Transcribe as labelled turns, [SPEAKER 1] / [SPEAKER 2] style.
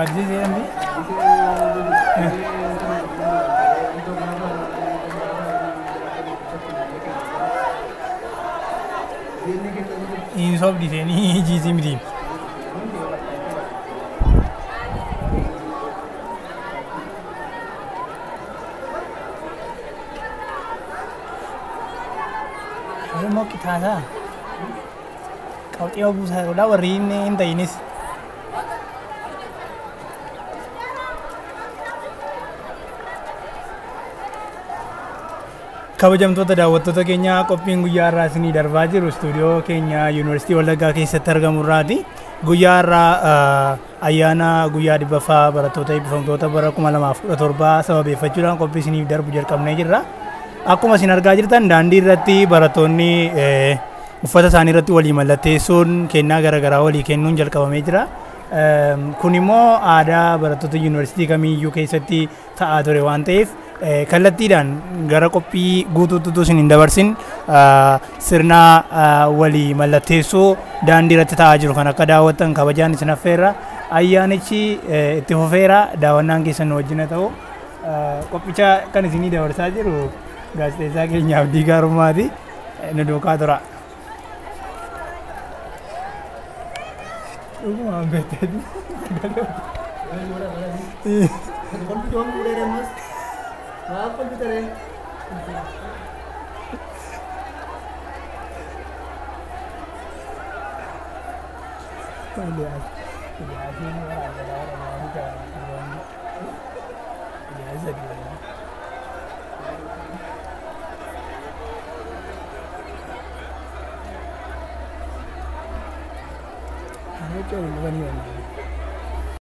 [SPEAKER 1] Gaaddisee jedhamti. Hin sobdi seenii jiisii miti. Immoo qixaasaa qabxii buusaa yeroodha warri hin ta'inis. Kabajamtoota daawwattoota keenya, qophiin guyyaa har'aa isinii darbaa jiru istuudiyoo keenya Yuunivarsiitii Wallaggaa keessatti argamu irraati. Guyyaa har'aa ayyaana guyyaa 100ffaa barattoota eebbifamtoota bara 2017 sababeeffachuudhaan qophii isiniif darbu jalqabnee jirra. Akkuma isin argaa jirtan, daandii irratti barattoonni uffata isaanii irratti walii mallatteessuun kennaa garaagaraa walii kennuun jalqabamee jira. Kun immoo aadaa barattoota yuunivarsiitii kamiiyyuu keessatti ta'aa ture waan ta'eef, kallattiidhaan gara qophii guutuutti isin hin dabarsin, sirna walii mallatteessuu daandii irratti ta'aa jiru kan akka daawwattan kabajaan isin affeerra. Ayyaanichi itti fufeera, daawwannaan keessan nu wajjin haa ta'u. Qophicha kan isinii dabarsaa jiru gaazexeessaa keenya Abdii Gaarummaati. Nu duukaa tura. Dhugumaan beekteeti.